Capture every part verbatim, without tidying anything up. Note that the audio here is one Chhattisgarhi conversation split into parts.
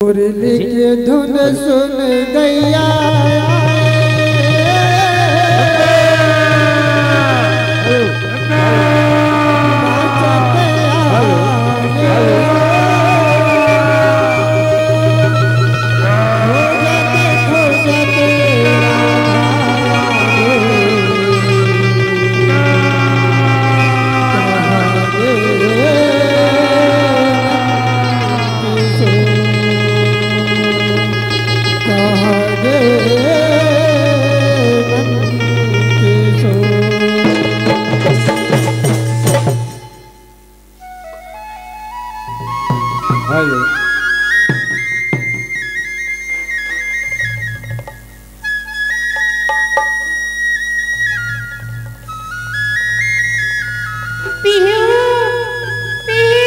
मुरली के धुन सुन गैया। हेलो। पीहू, पीहू।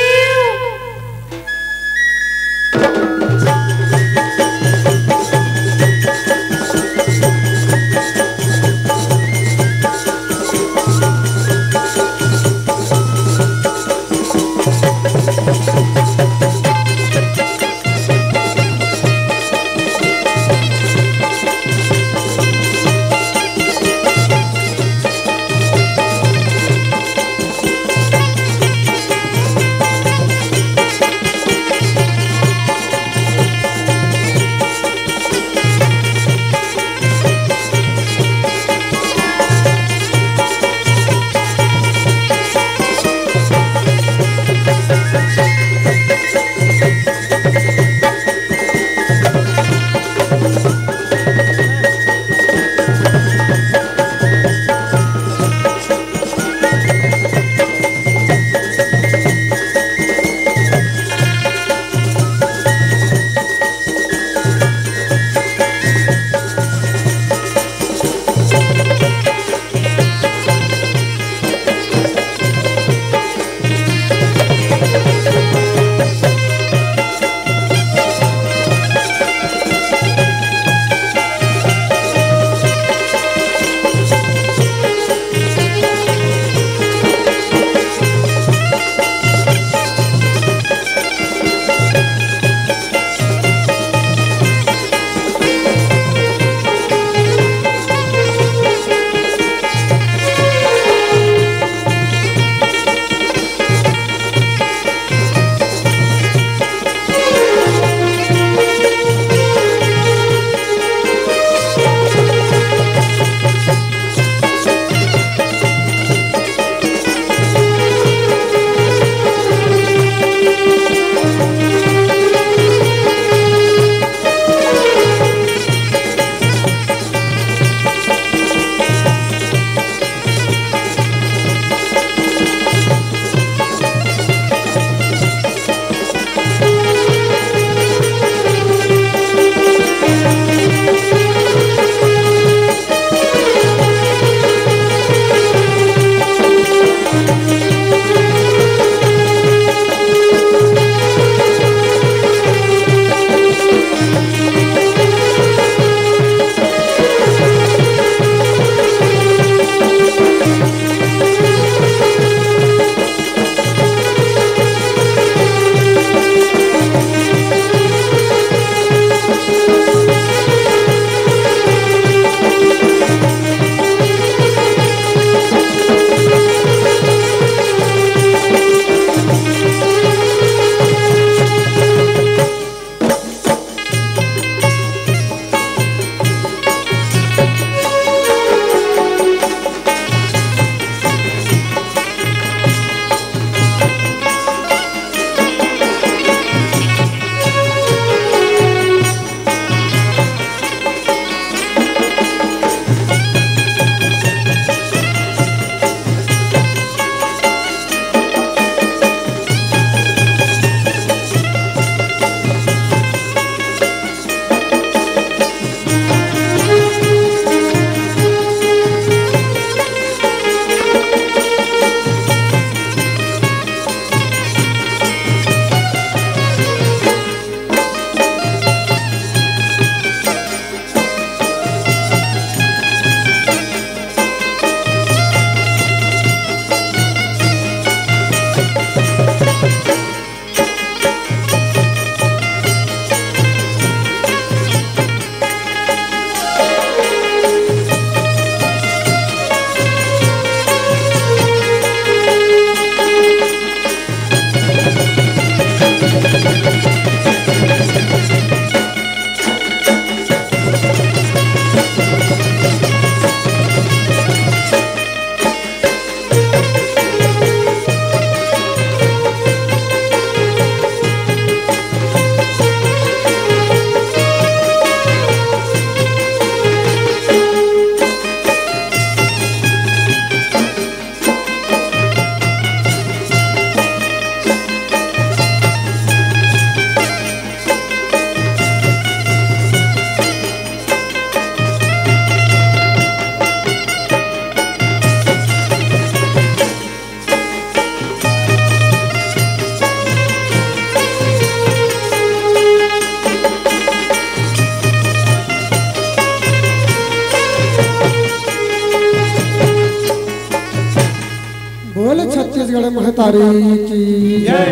महतारी की जय।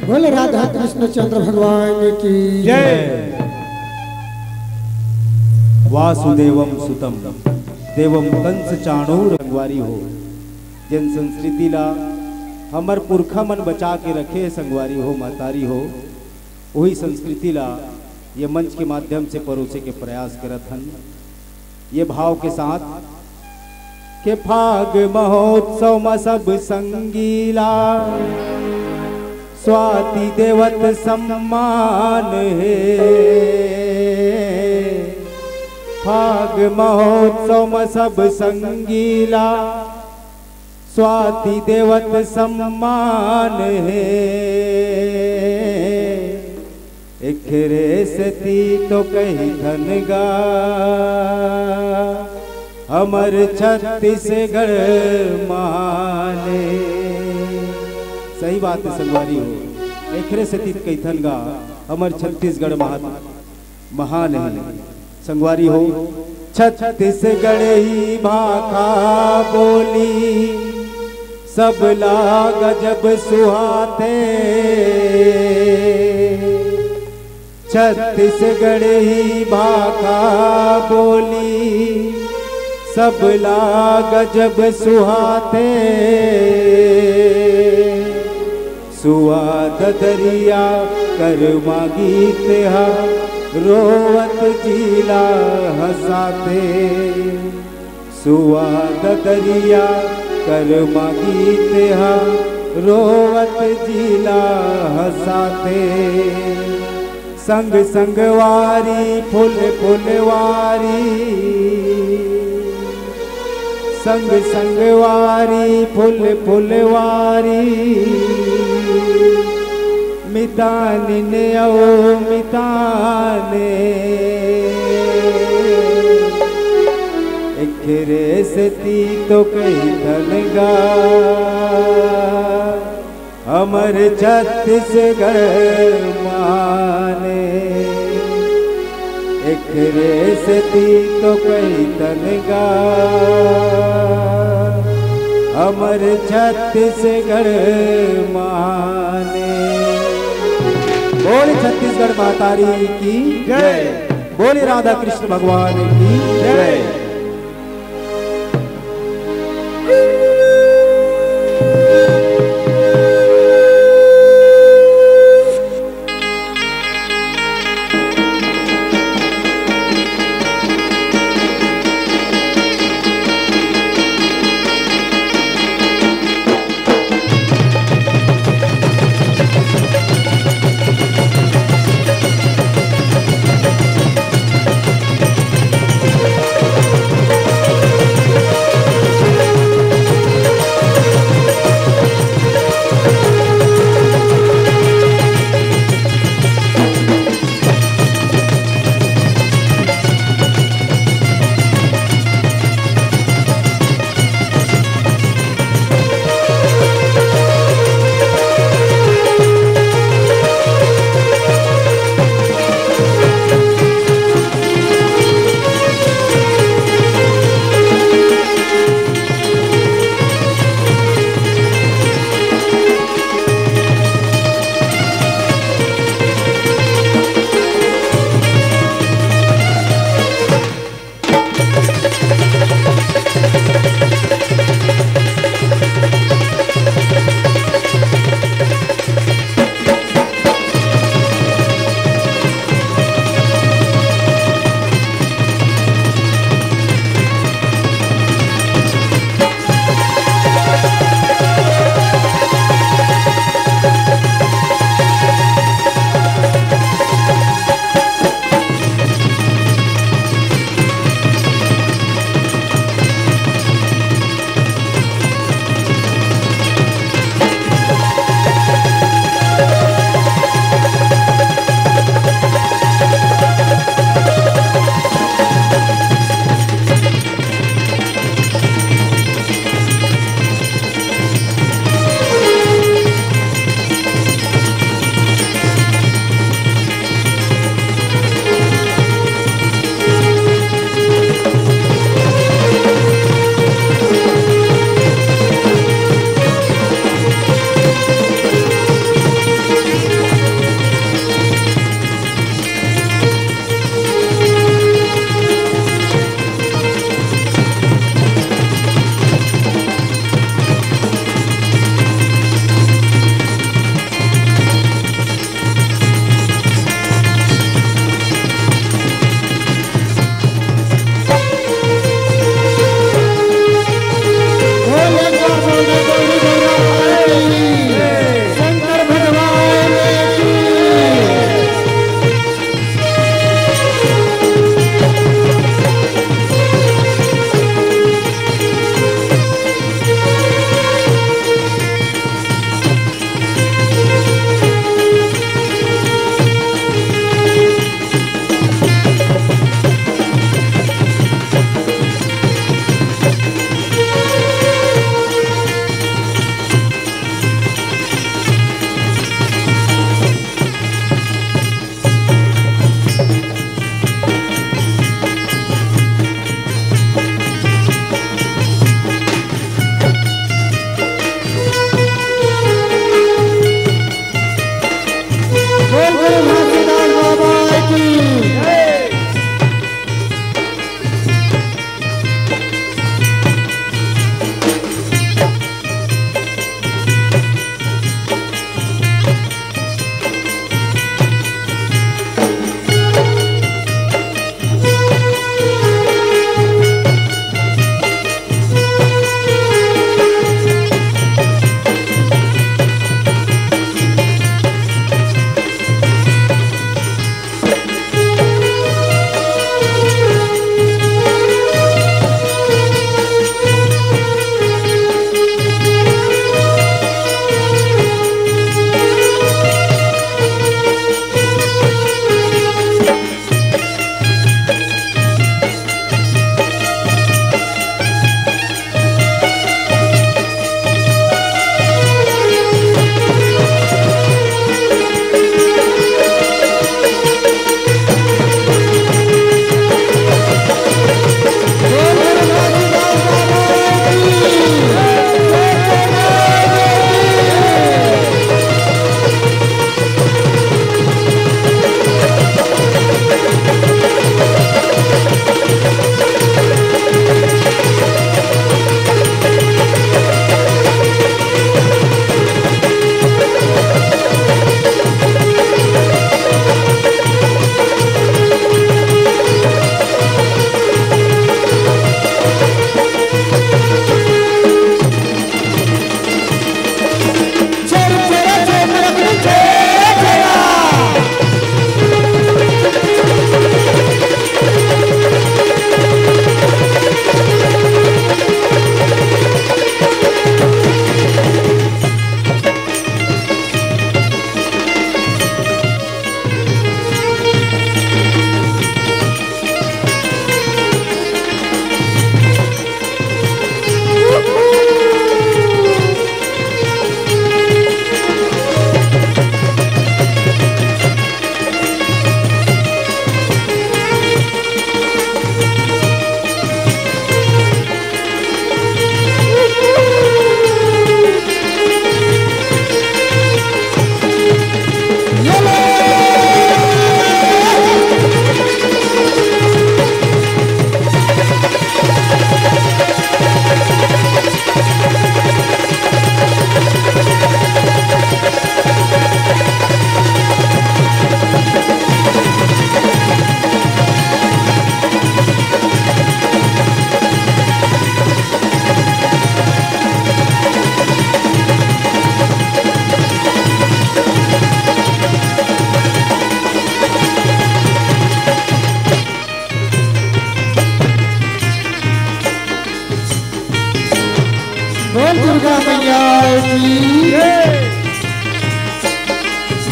बोल राधा कृष्ण चंद्र भगवान की जय। वासुदेवम सुतम देवम कंस चाणूर। संगवारी हो, जेन संस्कृति ला हमर पुरखा मन बचा के रखे हे, संगवारी हो, महतारी हो, वही संस्कृति ला ये मंच के माध्यम से परोसे के प्रयास करत हन। ये भाव के साथ के फाग महोत्सव म सब संगीला स्वाति देवत सम्मान हे। फाग महोत्सव म सब संगीला स्वाति देवत सम्मान हे। एखरे सेती तो कहिथन गा हमर छत्तीसगढ़ महान हे। सही बात हे संगवारी हो, एखरे सेती तो कहिथन गा हमर छत्तीसगढ़ महान, महान हे। संगवारी हो, छत्तीसगढ़ी भाखा बोली सबला गजब सुहाथे। छत्तीसगढ़ी भाखा बोली सबला गजब सुहाथे। सुआ ददरिया करमा गीत हा रोवत जी ला हँसाथे। सुआ ददरिया करमा गीत हा रोवत जी ला हँसाथे। संग संगवारी फूल फुलवारी, संग संगवारी फूल फुलवारी, मितानिन अउ मिताने। एखरे सेती तो कहिथन गा हमर छत्तीसगढ़ महान हे। एखरे सेती तो कहिथन गा हमर छत्तीसगढ़ महान हे। बोल छत्तीसगढ़ महतारी की जय। बोल राधा कृष्ण भगवान की जय।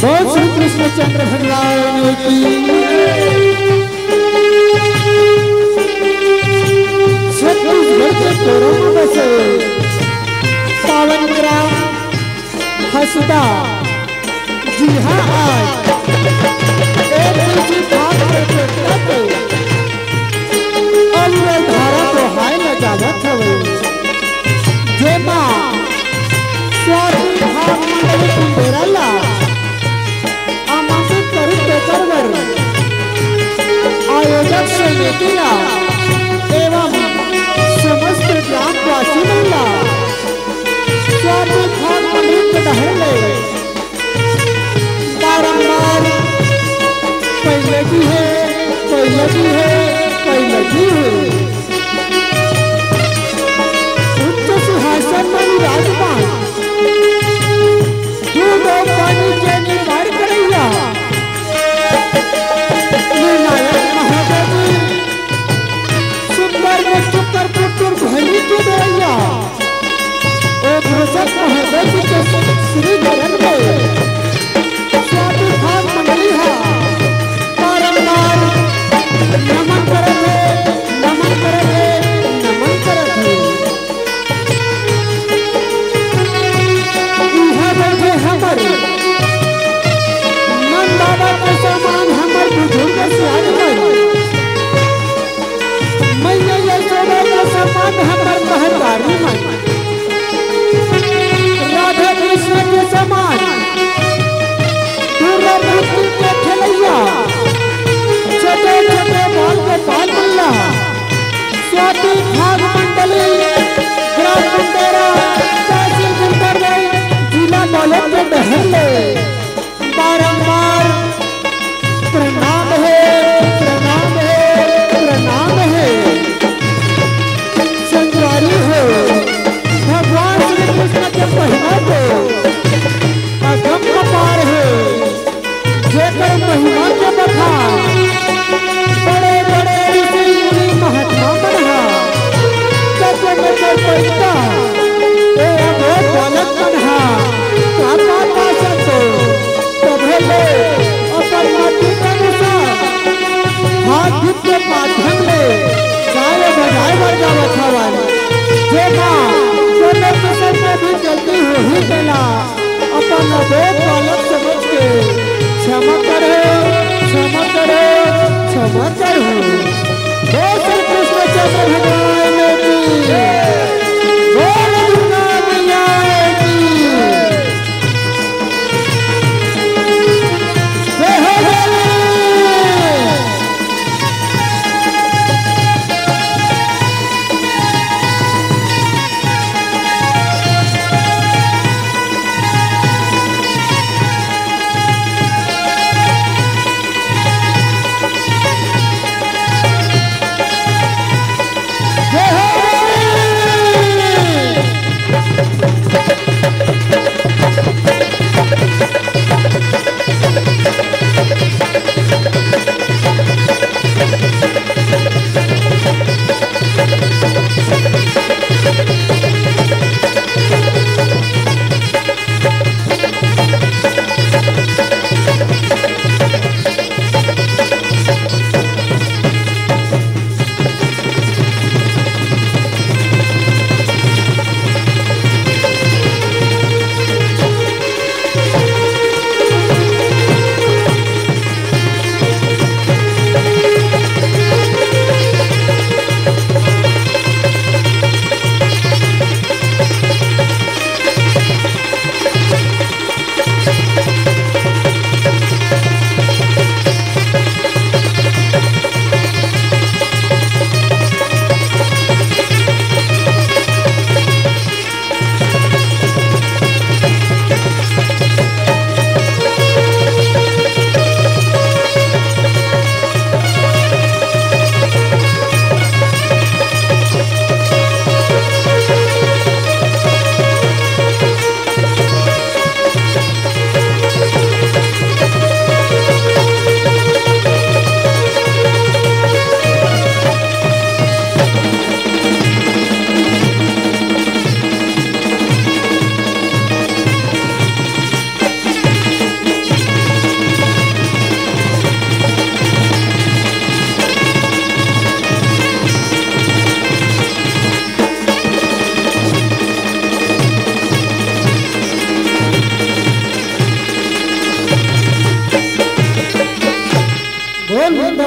बोल श्री कृष्णचंद्र भगवान की। छत्तीसगढ़ के कोरबा में बसे पावन ग्राम हसदा। जी हाँ, आज एक दूसरी भाग के चर्चा के अमृत धारा बोहाय ल जावत हवे, जेमा स्वाति भाग मंडली कुंडेरा ला आमंत्रित करिस, तेकर बर आयोजक समिति ला एवं समस्त ग्रामवासी मन ला स्वाति भाग मंडली के डहर ले बारंबार पहले की है, पहले की है, पहले की है। उच्च सिंहासन में विराजमान, दूध और पानी के निर्माण करैया, निर्णायक महादेव जी, सुंदर में चुकर पुत्र भैरी के देवैया, ओ भूषण महादेव जी के श्री चरण में स्वाति भाग मंडली हा बारंबार नमन करत हे, नमन करत हे, नमन करत हे। इहाँ बैठे हमर नंद बाबा के समान हमर बुजुर्ग सियान मन, मैया यशोदा के समान हमर महतारी मन, राधा कृष्ण के समान दुर्गा मूर्ति के खेलैया, छोटे छोटे बाल गोपाल मन ला स्वाति भाग मंडली, ग्राम कुंडेरा, तहसील गुंडरदेही, जिला बालोद के डहर ले बारंबार प्रणाम हे, प्रणाम हे, प्रणाम हे। संगवारी हो, भगवान श्री कृष्ण के महिमा तो अगम अपार हे, जेकर महिमा के बखान बड़े बड़े ऋषि मुनि महात्मा मन हा कथे, कथे करिता, ए अबोध बालक मन हा का पाता संतो तभे ले अपन मति के अनुसार हाथ गीत के माध्यम ले गाय बजाए बर जावत हवन। जेमा कोनो किसम के भी गलती होही तेला अपन अबोध बालक समझ के क्षमा करहु, क्षमा करहु, क्षमा करहु। बोल श्री कृष्ण चंद्र भगवान की, बोल दुर्गा मैया की। जय हो देवी।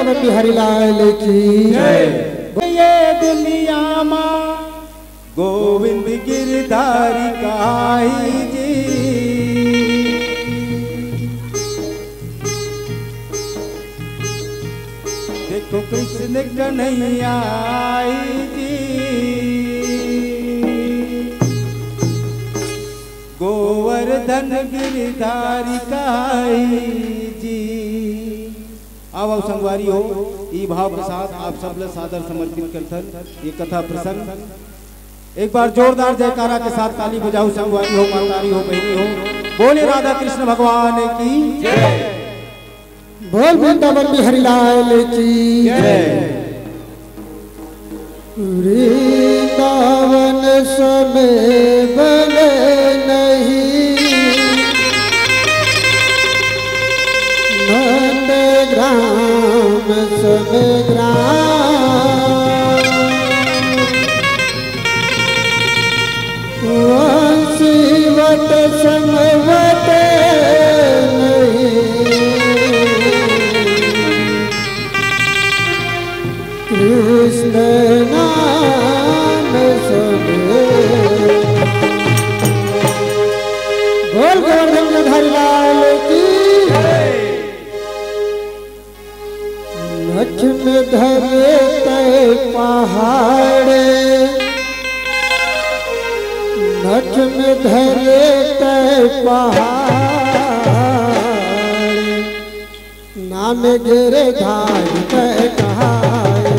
बिहारी लाल की जय। ये दुनिया मा गोविंद गिरधारी कहाई जी। देखो कृष्ण कन्हैया आई जी। गोवर्धन गिरधारी कहाई जी। आओ, आओ संगवारी हो, ई भाव के साथ आप सब ला सादर समर्पित करथन ये कथा प्रसंग। एक बार जोरदार जयकारा के साथ ताली बजाओ संगवारी हो, महतारी हो, बहिनी हो, बोले राधा कृष्ण भगवान की जय। बोल वृंदावन बिहारी लाल की जय। वृंदावन समे बने नहीं, नंद ग्राम समे ग्राम। वंशीवट समवट नहीं, कृष्ण नाम समेत। बोल गोवर्धन गिरधारी लाल की। नख में धरे तय पहाड़, नख में धरे तय पहाड़, नाम गिरधारी तय कहाए।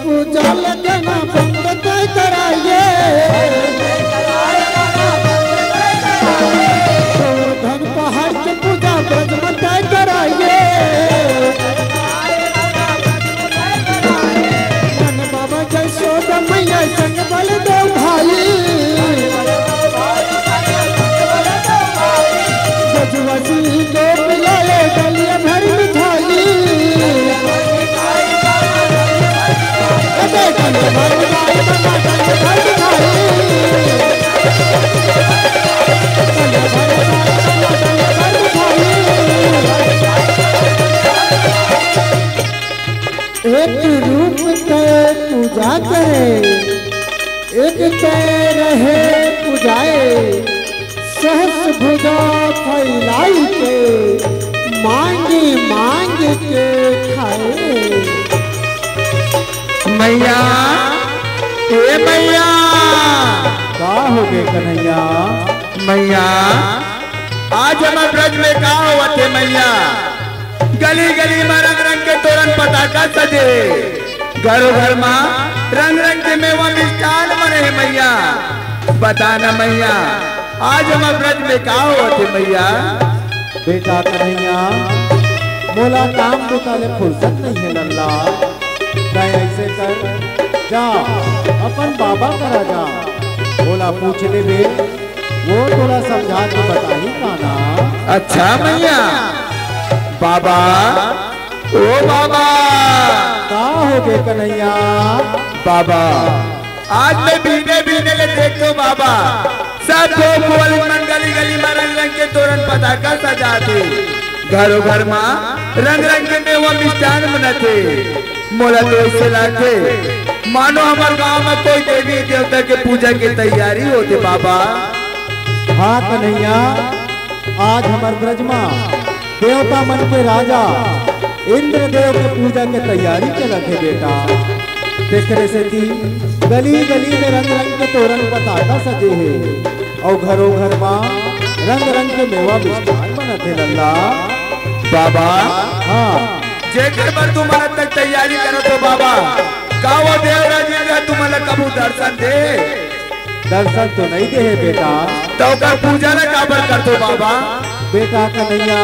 पूजा लगना बंद तय कराइए। गोवर्धन पहाड़ के पूजा ब्रज में तय कराइए। मन बाबा जसोदा मैया संग बलदेव भाई। गजवा जी दो पिलाए डलिया भर मिठाई। एक रूप तय पूजा करे, एक तय रहे पुजाए, सहस भुजा फैलाई के, मांगे मांग के खाए। मैया, ए मैया। का हो गे कन्हैया? मैया, आज हमर ब्रज में का होवत हे मैया? गली गली में रंग रंग के तोरन पताका सजे, घरो घर में रंग रंग के मेवा मिष्ठान बने हे मैया। बता ना मैया, आज हमर ब्रज में का होत हे मैया? बेटा कन्हैया, मोला काम बुता ले फुर्सत नइ हे लल्ला। तैं अइसे कर, जा अपन बाबा करा जा, ओला पूछ लेबे, वो तोला समझा के बताही का ना। अच्छा मैया। बाबा, ओ बाबा। का होगे कन्हैया? बाबा, आज मैं बीने बीने ले देखथों बाबा, सब गोप गोवालिन मन गली गली म रंग रंग के तोरन पताका सजाथे, घरो घर मा रंग रंग के मेवा मिष्ठान बनथे। मोला तो अइसे लागथे मानो हमर गांव म कोई देवी देवता के पूजा के तैयारी होथे बाबा। हाँ कन्हैया, आज हमर ब्रज मा देवता मन के राजा इंद्रदेव के पूजा के तैयारी चलत हे बेटा। तेकरे सेती गली गली में रंग रंग के तोरन पताका सजे हे अउ घरो घर मा रंग रंग के मेवा मिष्ठान बनत हे लल्ला। बाबा, हाँ। जेकर बर तुमन अतक तैयारी करत हो बाबा, का वो देवराज इंद्र तुमन ला कभू दर्शन दे? दर्शन तो नइ दे हे बेटा। त ओकर पूजा ला काबर करथो बाबा? बेटा कन्हैया,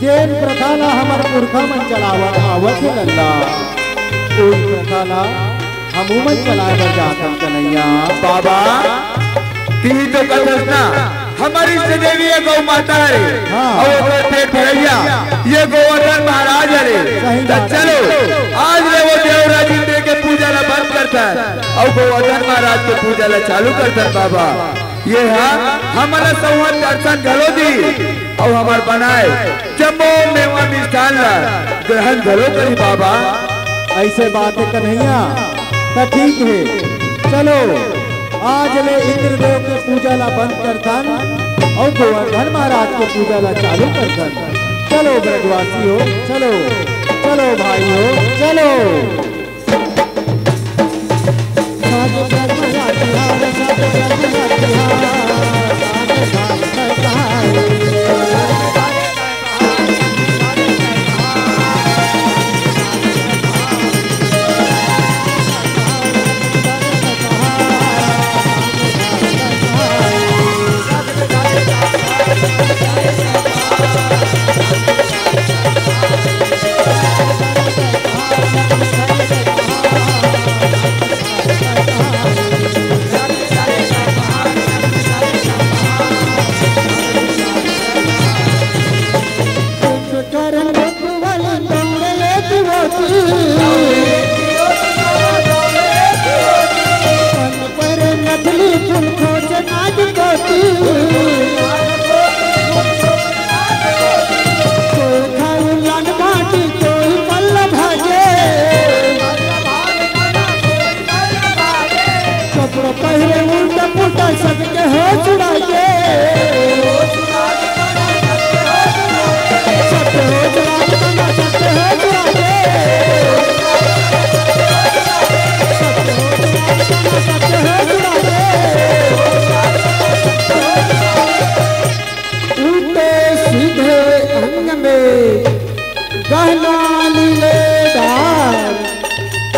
जेन प्रथा ला हमर पुरखा मन चलावत आवत हे लल्ला, ओही प्रथा ला हमू मन चलाए बर जाथन कन्हैया। बाबा, तिही तो कथस ना, हमर इष्ट देवी ये गौ माता हरे, हाँ। अउ ओकर पेट भरइया ये गोवर्धन महाराज हरे। सही त बात। चलो, आज ले वो देवराज इंद्र के पूजा ला बंद करथन अउ गोवर्धन महाराज के पूजा ला चालू करथन बाबा। ये हा हमन ला संवत दर्शन घलो दी अउ हमर बनाए जम्मो मेवा मिष्ठान ला ग्रहण घलो करी बाबा। अइसे बात हे कन्हैया, त ठीक हे। चलो, आज ले इंद्रदेव के पूजा ला बंद करथन अउ गोवर्धन महाराज के पूजा ला चालू करथन। चलो ब्रजवासी हो, चलो, चलो भाई हो, चलो। कपड़ा पहिरे उल्टा पुल्टा सबके होश उड़ा के। सबके होश उड़ा के, सबके होश उड़ा के। सबके होश उड़ा के, सबके होश उड़ा के। उल्टे सीधे अंग में गहना लीलेदार,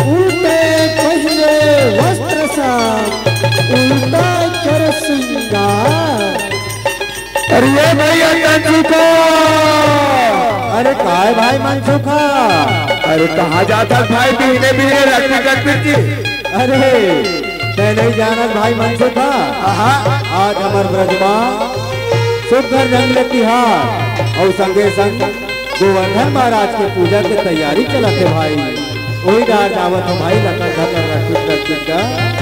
उल्टे पहिरे वस्त्र सा, उल्टा कर श्रृंगार। अरे ये भैया तंजुका। अरे काय भाई मनसुखा? अरे कहाँ जाथस भाई बीने बीने रखी कटपिट जी? अरे, तैं नइ जानस भाई मनसुखा? आहा। आज हमर ब्रज मा सुग्घर रंग ले तिहार अउ संगे संग गोवर्धन महाराज के पूजा के तैयारी चलत हे भाई। ओही डार जावत हँव भाई, लकर धकर रखुट रखुट का।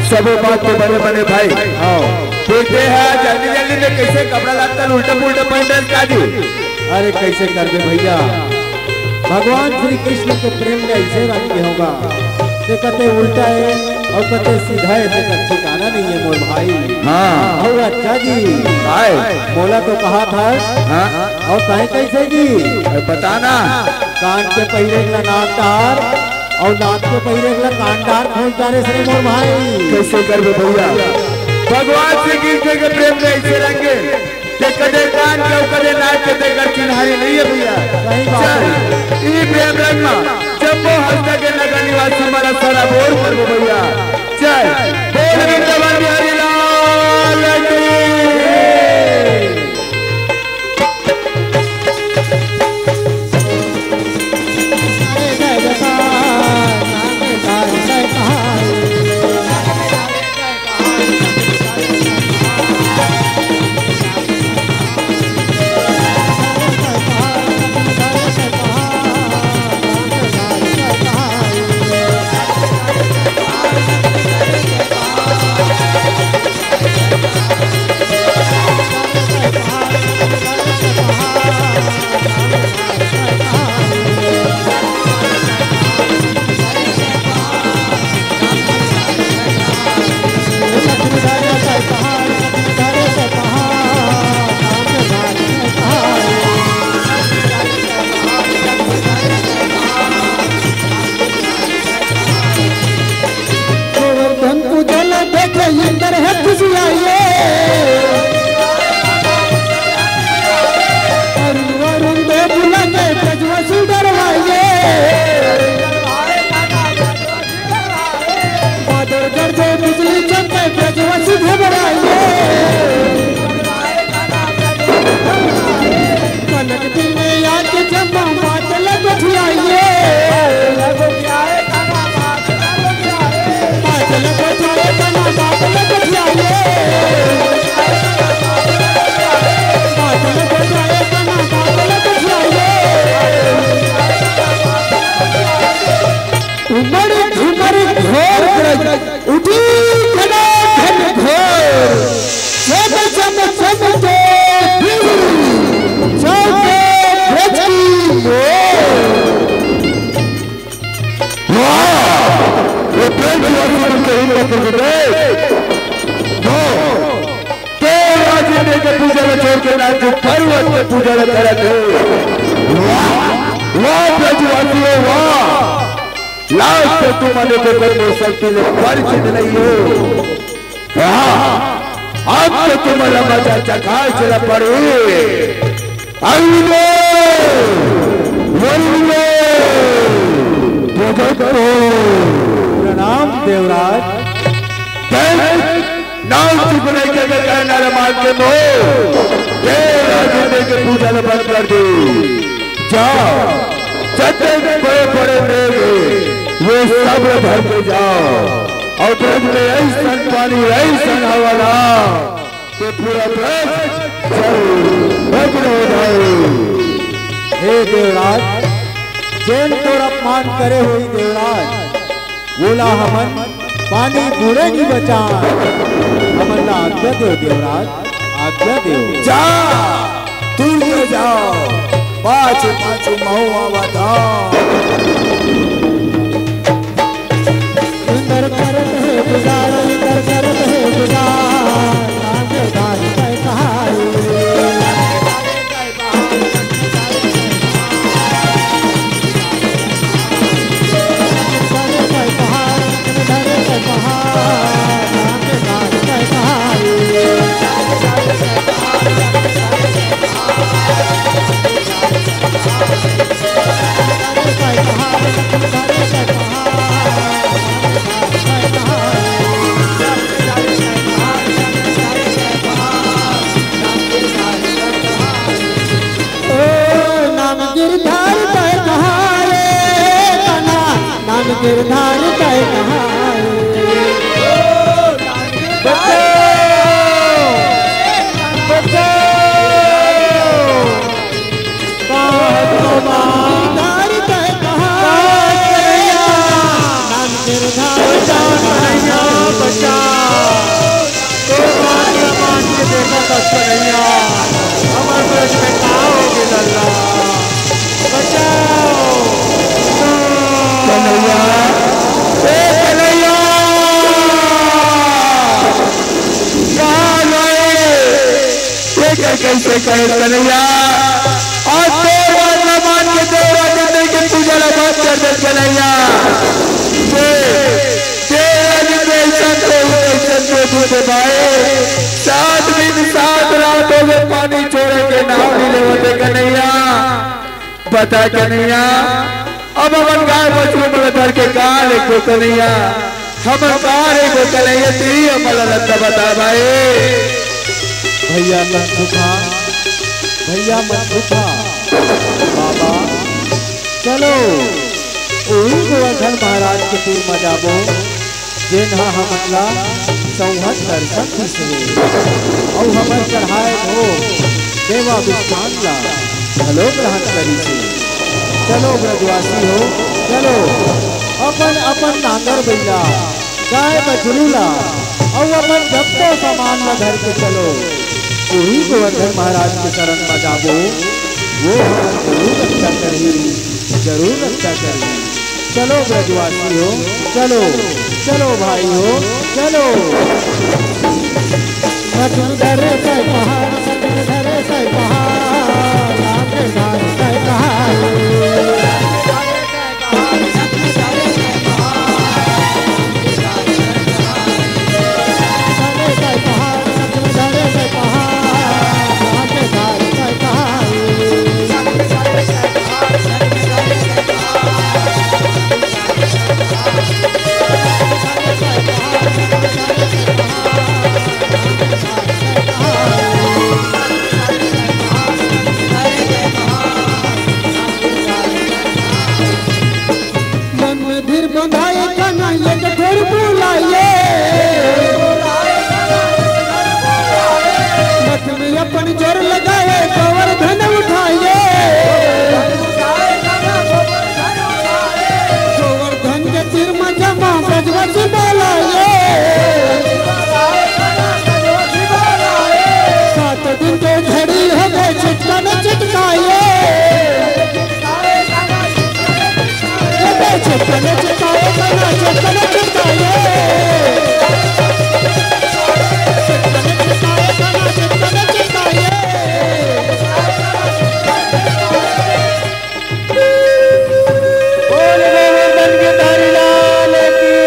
सबो बात तो बने बने भाई। हाँ। फिर ते हा जल्दी जल्दी में कइसे कपड़ा लत्ता उल्टा पुल्टा पहिन डरस का जी? अरे कइसे करबे भैया, भगवान श्री कृष्ण के प्रेम में अइसे रंग के होगा। ते कते उल्टा हे अउ कते सीधा हे, तेकर ठिकाना नइ हे मोर भाई। हाँ। अउ अच्छा जी, काय? मोला तो कहाथस। हाँ। अउ तैं कइसे जी? अरे बता ना। कान के पहिरे ला नाक डार अउ नाक के पहिरे ला कान डार खोज डारेस रे मोर भाई। कइसे करबे भैया? भगवान श्री कृष्ण के प्रेम में अइसे रंगे के कदे कान के अउ कदे नाक के तेकर चिन्हारी नइ हे भैया। सही बात हे। चल, ई प्रेम रंग मा जम्मो हँसदा के नगर निवासी मन सराबोर प्रभु भैया। जय बोल वृंदावन बिहारी लाल की। गोवर्धन पूजन देखे इंद्र है खुशियाइए। अरुण वरुण देव लगे प्रज्वल डरवाइए। बादल गरजे बिजली चमके, प्रज्वल घबराइए। कनक बिने आके जम्मा बादल गोठियाइए। बादल गोठियाए तना बादल गोठियाइए। बादल गोठियाए तना बादल गोठियाइए। उमड़ घुमड़ घोर गरज, उठी घना घन घोर। चम चम चमके बिजुली, चमके ब्रज की मोर। वाह! ये ब्रजवासी मन के हिम्मत के देख। वाह! तो राजेंद्र के पूजा में छोड़ के नाच पर्वत के पूजा में करत है। वाह! वाह ब्रजवासियों, वाह! लाज तो तुमन एको कन मोर शक्ति ले परिचित नइ हो। हाँ, अब तो तुमन ला मजा चखाय चला पड़ही। अइले, वइले, भगत हो। प्रणाम देवराज। देख, नाम चुप नहीं के, के कहना रे मान के मोह। देवराज जी के पूजा ला बंद कर दे। जाओ, जतने बड़े बड़े मेघ हे, वो सब धर के जाओ। अउ ब्रज में अइसन पानी, अइसन हवा ला, के पूरा ब्रज जल मग्न हो जाए। हे देवराज, जेन तोर अपमान करे होही देवराज, वोला हमन पानी बूंदे नइ बचान। हमन ला आज्ञा देव देवराज, आज्ञा देव। जा, दूर ले जाओ, पाछू पाछू महूं आवत हंव। सुंदर करत हे गुजार, सुंदर करत हे गुजार, नाम दान कह कहाई। ओ नाम गिरधारी तैं कहाए, तना नाम गिरधारी तैं कहाए। बचाओ! बचाओ! कहां हे तो मां? गिरधारी तैं कहाए, कहां हे कन्हैया? नाम गिरधारी तैं कहाए। बचाओ कन्हैया, बचाओ। तो मान के मान के देखा कस कन्हैया, हमर ब्रज में का होगे लल्ला? बचाओ। कन्हैया, ए कन्हैया, कहां गए? ये कइसे कहे कन्हैया? आज तोर बात ला मान के देवराज जी के पूजा ला बंद कर दे कन्हैया। दे, देवराज जी के अइसन तो, अइसन तो दे दे भाई। सात दिन सात रात होगे, पानी छोड़े के नाम नइ लेवत हे कन्हैया। बता कन्हैया, हमन गाय बछरू मन धर के काल एक गो कन्हैया, हमन काल एक गो कन्हैया, तेरी हमन ला रद्दा बता भाई। भैया मन सुखा, भैया मन सुखा। बाबा, चलो, उही गोवर्धन महाराज के तीर म जाबो, जेन ह हमन ला सौंहत दर्शन दिस हे, अउ हमर चढ़ाए भोग देवा मिष्ठान ला घलो ग्रहण करिस हे। चलो ब्रजवासी हो, चलो, अपन अपन नांगर बइला, गाय बछरू ला, अउ अपन जब्बो सामान ला धर के चलो। उही गोवर्धन महाराज के शरण म जाबो, वो हमर जरूर रक्षा करही, जरूर रक्षा करही। चलो ब्रजवासी हो, चलो, चलो भाई हो, चलो। मत धरे से पहाड़, मत धरे से पहाड़, आके धार से पहाड़। मन में धीर बंधाए, कान्हा एक ठोर बुलाए। मत में अपन जोर लगाए, गोवर्धन उठाए। गोवर्धन के तीर में जमा बजवत बोलाए। सात दिन के झड़ी हो गए, छिटकन छिटकाए। बोल गोवर्धन गिरधारी लाल की।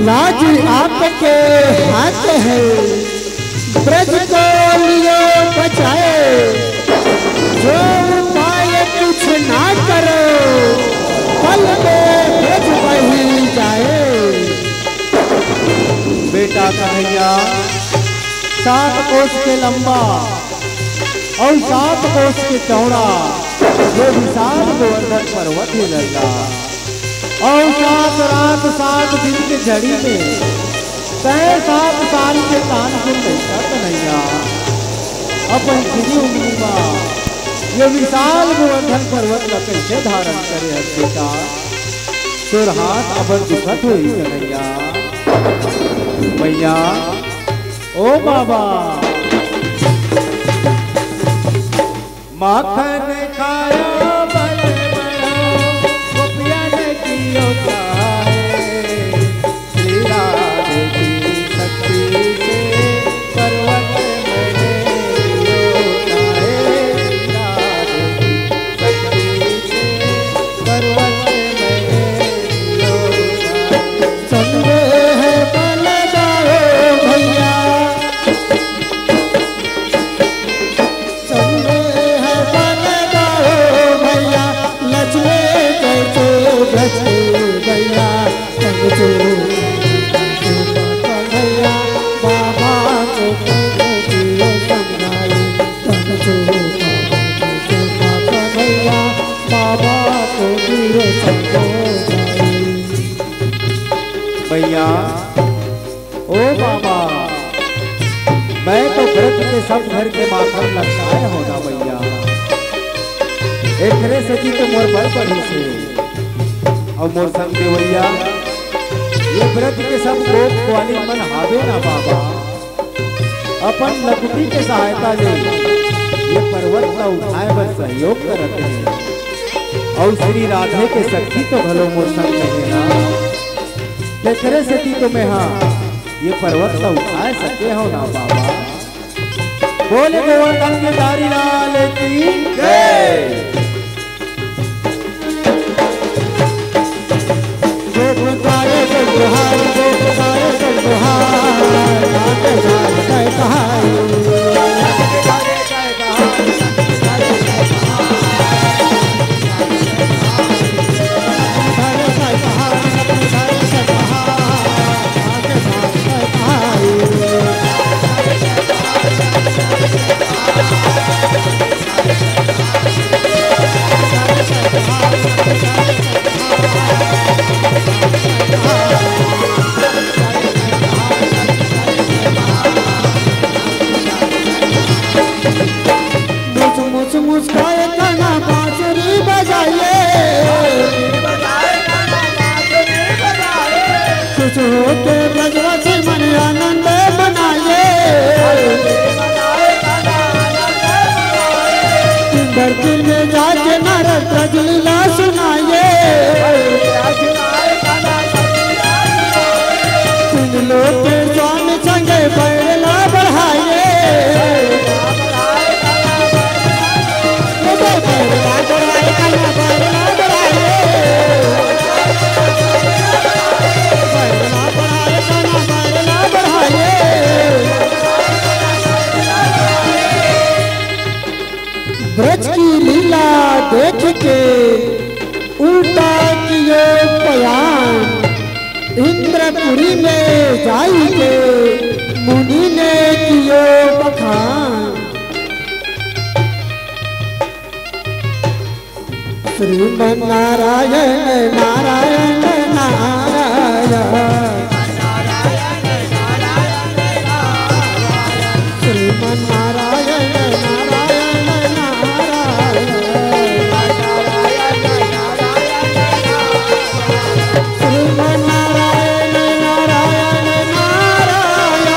लाज आपके हाथ है, ब्रज को लियो बचाए, जो उपाय कुछ ना करो, पल में ब्रज बही जाए। बेटा कन्हैया, सात कोस के लंबा अउ सात कोस के चौड़ा ये विशाल गोवर्धन पर्वत हे लल्ला। अउ सात रात सात दिन के झड़ी में तय सात साल के तान के लइका कन्हैया अपन सिरी उंगली मा ये विशाल गोवर्धन पर्वत ला कइसे धारण करे हस बेटा? तोर हाथ अबर दुखत होही कन्हैया। मैया, ओ बाबा, माखन खायो बल बड़ो, गोपियन कियो चाहे। श्री राधे की शक्ति से पर्वत महे लियो चाहे। श्री राधे की शक्ति से पर्वत महे लियो चाहे। संदेह बल दाओ भैया, संदेह बल दाओ भैया, लचले जैसे ब्रज के गैया। तन छू भैया, बाबा को तन छू समझाई, तन छू भैया, बाबा को दियो समझाई। भैया, ओ बाबा, मैं तो ब्रज के सब घर के माखन लपटाए हो ना भैया। एकरे सेती तो मोर बल बढ़िस हे। अउ मोर संग देवइया, ये ब्रज के सब गोप ग्वालिन मन हावे ना बाबा, अपन लकुटी के सहायता ले ये पर्वत ला उठाए बर सहयोग करत हे। अउ श्री राधे के शक्ति तो घलो मोर संग में हे ना, तेखरे सेती तो मेहा ये पर्वत ला उठाए सके हव ना बाबा। बोले गोवर्धन गिरधारी लाल की जय। मुस्काए कान्हा बांसुरी बजाइए, खुश होके ब्रजवासी मन आनंद मनाइए। इंद्रपुर में जाके नारद ब्रजलीला सुनाइए। तीन लोक के स्वामी संगे बैरला बढ़ाइए। बैरला बढ़ाए कान्हा, बैरला बढ़ाए। बैरला बढ़ाए कान्हा, बैरला बढ़ाए। ब्रज की लीला देख के उल्टा कियो पयान, इंद्रपुरी में जाई के मुनि ने कियो बखान। श्रीमन नारायण, नारायण, नारायण। श्रीमन नारायण, नारायण, नारायण। श्रीमन नारायण, नारायण, नारायण।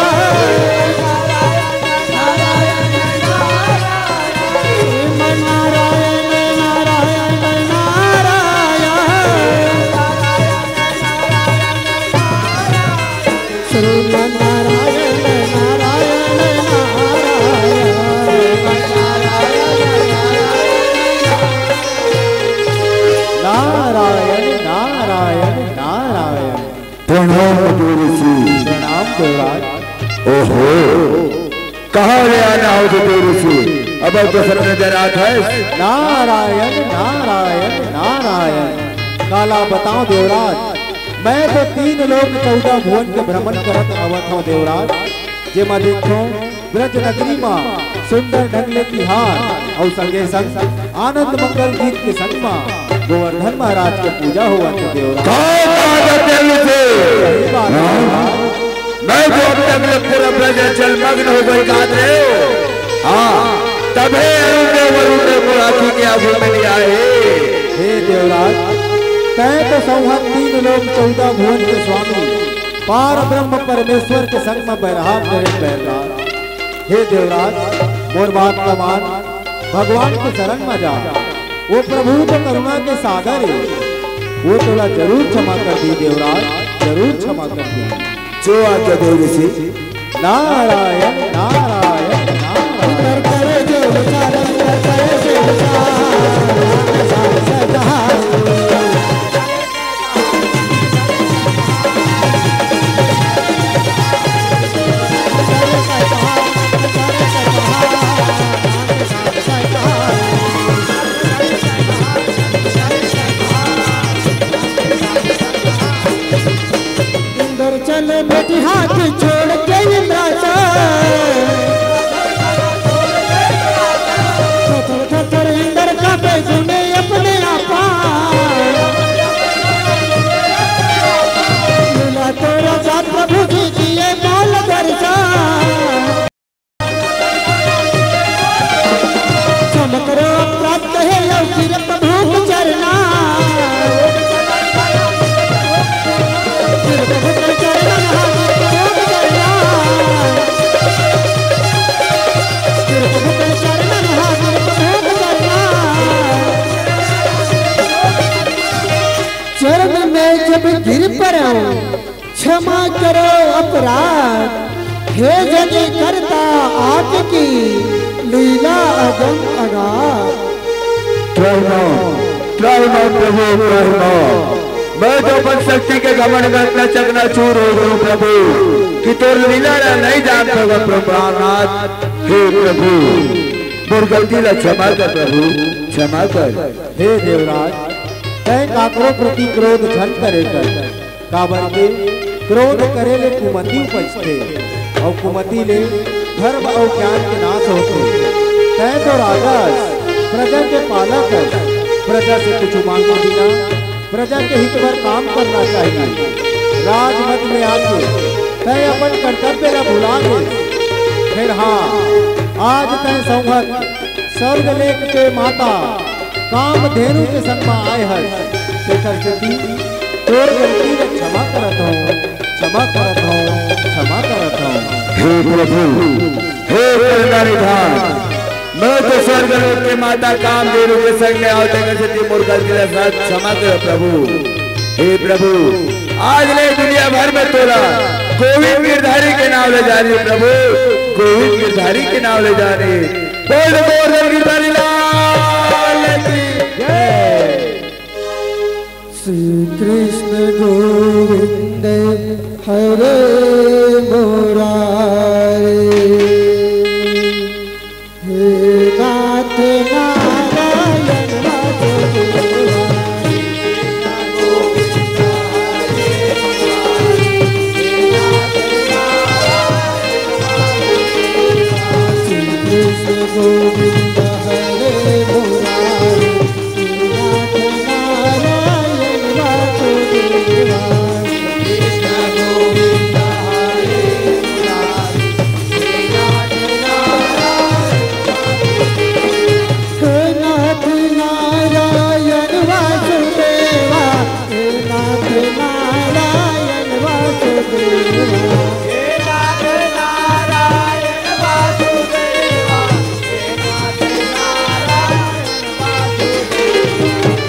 श्रीमन नारायण, नारायण, नारायण। श्रीमन नारायण, नारायण, नारायण। नारायण, नारायण, नारायण। प्रणाम गुरु ऋषि। प्रणाम देवराज। ओहो, कहाँ ले आना हो गुरु ऋषि? अब तो सब नजर आत है। नारायण, नारायण, नारायण। काला बताओ देवराज, मैं तो तीन लोक चौदह भुवन के भ्रमण करत आवत हूँ देवराज। जेमा देखो ब्रज नगरी मा सुंदर ढंग ले तिहार अउ संगे संग आनंद मंगल गीत के संग मा गोवर्धन महाराज के पूजा होवत हे देवराज। का बात है दिल से? सही बात है। हाँ। मैं तो अब तक ले पूरा ब्रज जलमग्न हो गई गात रहे हो। हाँ, तभे अरुण देव, अरुण देव मोर आँखी के आगू में नहीं आए। हे देवराज, तैं तो संवत तीन लोक चौदह भुवन के स्वामी पार ब्रह्म परमेश्वर के संग म बैरहार करे बैरदार। हे देवराज, मोर बात ल मान, भगवान के शरण म जा। वो प्रभु तो करुणा के सागर हे, वो तोला जरूर क्षमा कर दी देवराज, जरूर क्षमा कर दी। जो आज्ञा दे ऋषि। नारायण, नारायण, नारायण। इंद्र चले बेटी हाथ जोड़ के इंद्रासन। थर थर थर इंद्र कांपे सुने अपने आपा। मिला तोरा साथ प्रभु जी दिए माल दर्शन। क्षम करो अपराध कहे लौकिक प्रभु के चरना। गिर प्रभु के चरणन हाजिर प्रभु के चरना। गिर प्रभु के चरणन हाजिर प्रभु के चरना। चरण में जब गिर पड़ो, क्षमा करो अपराध, हे जगत कर्ता आपकी लीला अगम अगाध। त्राहि मां, त्राहि मां प्रभु, त्राहि मां। मैं तो अपन शक्ति के घमंड में इतना चकनाचूर हो गयो प्रभु, कि तोर लीला ला नहीं जान पावा प्रभु प्राणनाथ। हे प्रभु, मोर गलती ला क्षमा कर प्रभु, क्षमा कर। हे देवराज, तैं काकरो प्रति क्रोध झन करे कर। काबर के क्रोध करे ले कुमति उपजथे, अउ कुमति ले धर्म अउ ज्ञान के नाश होथे। तैं तो राजा अस, प्रजा के पालक अस, प्रजा से कुछु मांगे बिना, प्रजा के हित बर काम करना चाहिए। राजमत में आके तैं अपन कर्तव्य ला भुला गे। फेर हाँ, आज तैं संवत स्वर्ग लोक के माता कामधेनु के संग म आए हस, तेकर सेती तोर गलती ला क्षमा करत हंव, क्षमा करत हंव, क्षमा करत हंव। हे प्रभु, हे करुणा निधान, मैं तो स्वर्ग लोक के माता कामधेनु के संग में आंव, तेकर सेती मोर गलती ला सब क्षमा कर प्रभु। हे प्रभु, आज ले दुनिया भर में तोला गोविंद गिरधारी के नांव ले जानी प्रभु, गोविंद गिरधारी के नांव ले जानी। बोल गोवर्धन गिरधारी लाल की जय। श्री कृष्ण गोविंद हरे मुरारी। हे नाथ नारायण वासुदेवा। श्री कृष्ण गोविंद हरे मुरारी। श्री नाथ नारायण वासुदेवा। कृष्ण गोविंद हरे मुरारी। श्री नाथ नारायण हे नाथ नारायण वासुदेवा, हे नाथ नारायण वासुदेवा। हे नाथ नारायण वासुदेवा, हे नाथ नारायण वासुदेवा।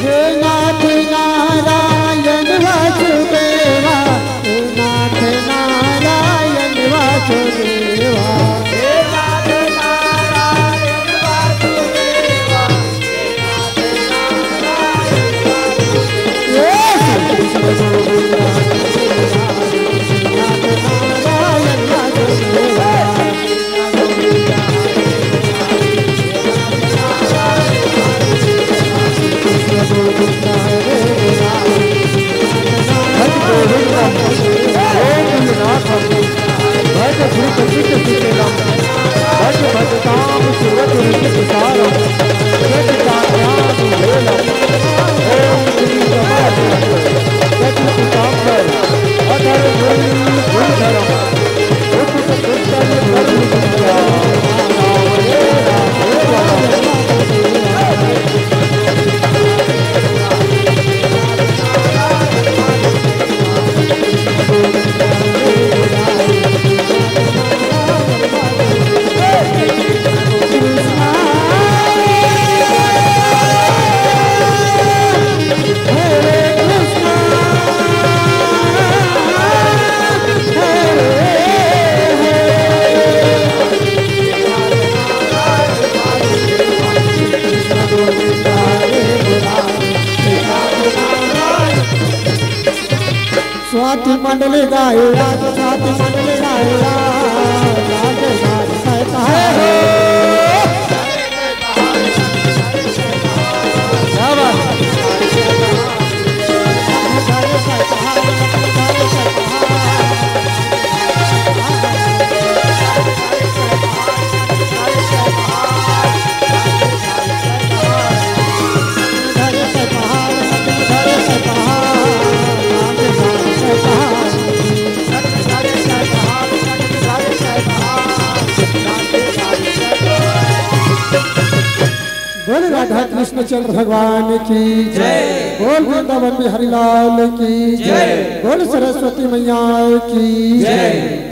हे नाथ नारायण वासुदेवा, हे नाथ नारायण वासुदेवा। हे नाथ नारायण वासुदेवा, हे नाथ नारायण वासुदेवा। हे श्री कृष्ण गोविंद हरे मुरारी, नाथ नारायण वासुदेवा। भज गोविंदम, गोविंदनाथम, भज श्री कपित सुशीलम, भज भजताम सुरत रचित सारम, जग कल्याण वेलम। ओम श्री कमल जटि पीतांबर, अधर मुरली श्रीधरम। स्वाति मंडली गाए राज, स्वाति मंडली गाए राज, राज, राज, राज, राज। क्या बात है? बोल राधा कृष्ण चंद्र भगवान की जय। बोल वृंदावन बिहारी लाल की जय। बोल सरस्वती मैया की जय।